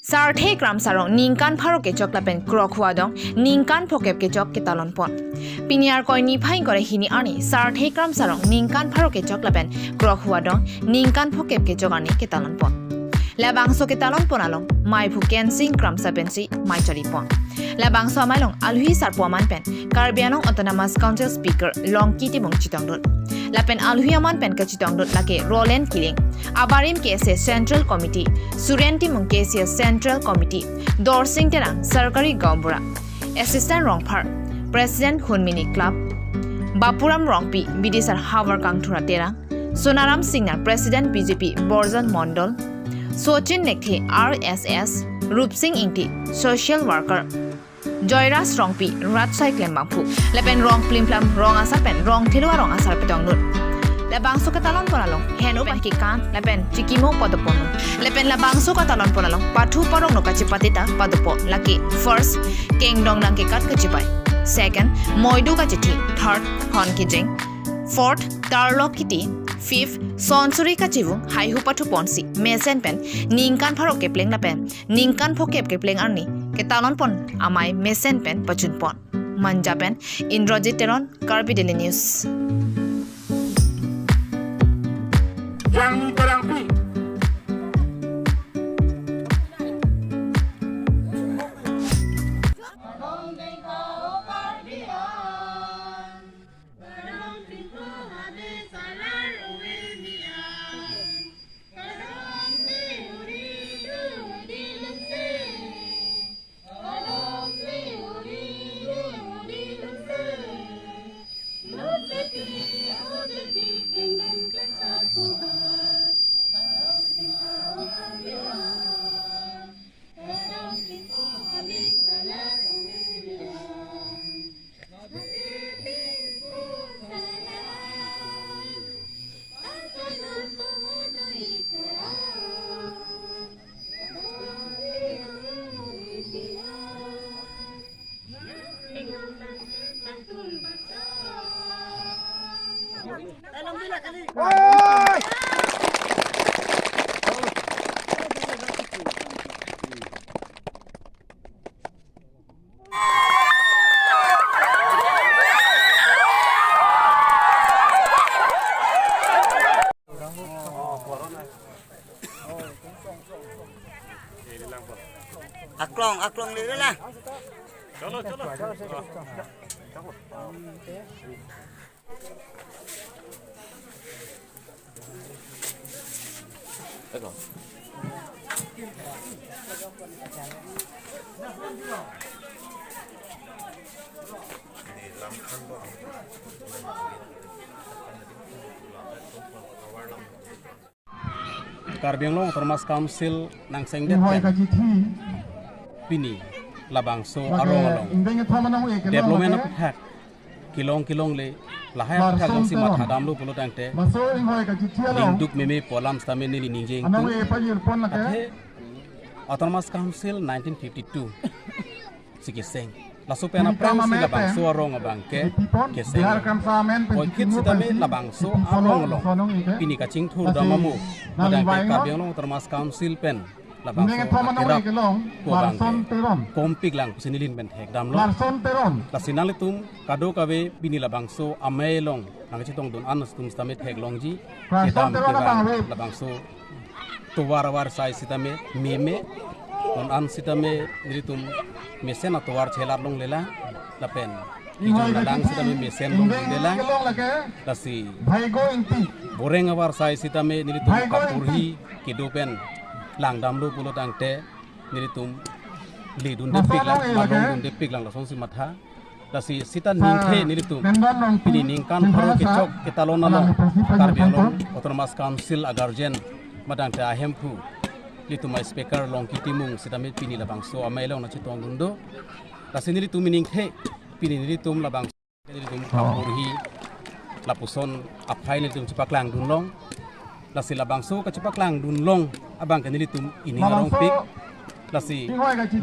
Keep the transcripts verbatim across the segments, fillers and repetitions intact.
Sarthe Kramsa Rong ningkan pharo kechok lapen krok hu adong ningkan phokep kechok ketalon pon. Pini Arkoi niphai ingkoi ra hini arni Sarthe Kramsa Rong ningkan pharo kechok lapen krok hu adong ningkan phokep kechok arni ketalon pon. Labangso ketalon pon along maiphu Kensing Kramsa pensi mai chari pon. Labangso amei along alwi sarpo aman pen Karbi Anglong Autonomous Council Speaker Longki Timung chetongdun. Lapen alwi aman pen kachetongdun lake Roland Killing, abarim K S A Central Committee, Suren Timung K S A Central Committee, Dorsing Terang, Sarkari Gaonbura, Assistant Rongphar, President Hunmini Club, Bapuram Rongpi, Bidisar Havar Kangthura Terang, Sonaram Singnar, President B J P Borjan Mondol, Sochin Lekthe, R S S, Rupsing Ingti, Social Worker, Joyras Rongpi, Rajsai Klembangphu, lapen rong plim plam rong asar pen rong thelo arong asar petongdun. Labangso ketalon pon along heno pen kekan lapen chikimo padopon. Lapen labangso ketalon pon along pathu parong no kachepate ta padopo lake first, kengdong nang kekat kachepai, second, moidu kachethi, third, hon kejeng, fourth, tarlok kiti, fifth, sonsuri kachivung haihu pathu ponsi mesen pen ningkan pharo kepleng lapen ningkan phokep kepleng arni ketalon pon amei mesen pen pachun pon. Manja pen Indrajit Teron, Karbi Daily News. Jangmi Terangpi. Aklong, aklong le la. Karbi Anglong Autonomous Council nangsengdet pen pini labangso arong along development aputhak kelong kelongle lahai aputhak jongsi mathadamlo pulo tangte lingduk meme pu alam sitame neli ningje ingtung. Athe Autonomous Council nineteen fifty-two si keseng. Laso pen aphrangsi labangso arong abangke keseng. Poikit sitame labangso arong along pini kachingthur dam amo, madang ke Karbi Anglong Autonomous Council pen labangso akerap ko abangke kompik lang pusi neli pen thekdamlo. Lasi nanglitum kadokave pini labangso amei along nangchetongdun an atum sitame theklongji, kedam kevang labangso tovar avar sai sitame meme, non an sitame nelitum mesen atovar chelar longlelang, lapen kejun nadang sitame mesen longlelang, lasi boreng avar sai sitame nelitum kaporhi kedo pen langdamlo pulo tangte nelitum ledundepik lang, malongdundepik lang, lasonsi matha. Lasi sita ningthe nelitum pini ningkan pharo kechok ketalon along Karbi Anglong Autonomous Council a-guardian madang te ahemphu nelitum a-speaker Longki Timung sitame pini labangso amei along nangchetongdun do. Lasi nelitum ningthe pini nelitum labangso nelitum kaporhi lapuson aphai nelitum chepaklangdun long. Lasi labangso kachepaklangdun long abangke nelitum ining arongpik. Lasi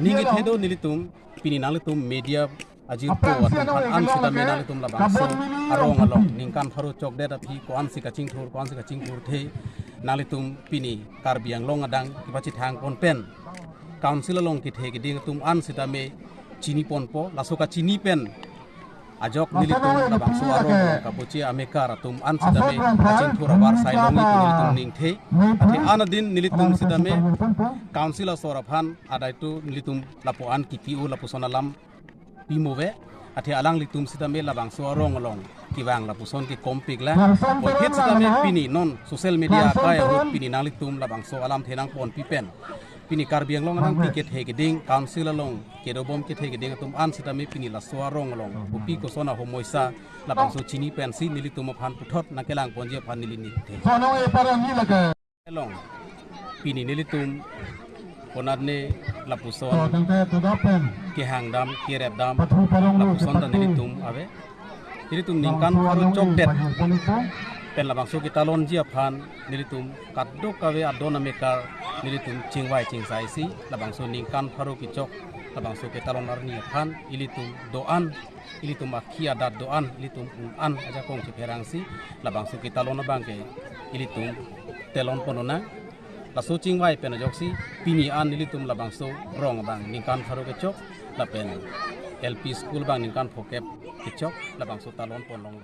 ning kethe do nelitum pini nanglitum media ajirpo atum aphan an sitame nanglitum labangso arong along ningkan pharo chokdet aphi ko-ansi kachingthur, ko-ansi kachingthurthe nanglitum pini Karbi Anglong adang kepachethang pon pen Council along kethe keding atum an sitame chini ponpo, laso kachini pen ajok nelitum labangso arong kabuchi amekar atum an sitame kachingthur abar sai longji pu nelitum ningthe. Athe an adin nelitum sitame Council asor aphan adai tu nelitum lapu-an kipi-o lapuson alam pimo ave. Athe alanglitum sitame labangso arong along kevang lapuson kekompik lang. Puvoiphit sitame pini non social media akai ahut pini nanglitum labangso alamthe nangponpi pen pini Karbi Anglong anangpi kethe keding, Council along kedobom kethe keding atum an sitame pini laso arong along kopi koson ahomoisa labangso chini pensi nelitum aphan puthot nangkelangponji aphan neli ningthe. Along pini nelitum konatne lapuson kehangdam kerepdam lapuson ta nelitum ave. Nelitum ningkan pharo chokdet pen labangso ketalonji aphan nelitum kadokave adon amekar nelitum chingvai chingsaisi labangso ningkan pharo kechok labangso ketalon arni aphan ilitum do-an, ilitum akhi adat do-an, ilitum un-an ajakong chepherangsi labangso ketalon abangke ilitum telonpon lonang. Laso chingvai pen ajoksi pini an nelitum labangso rong abang ningkan pharo kechok lapen L P school abang ningkan phokep kechok labangso talonpon long.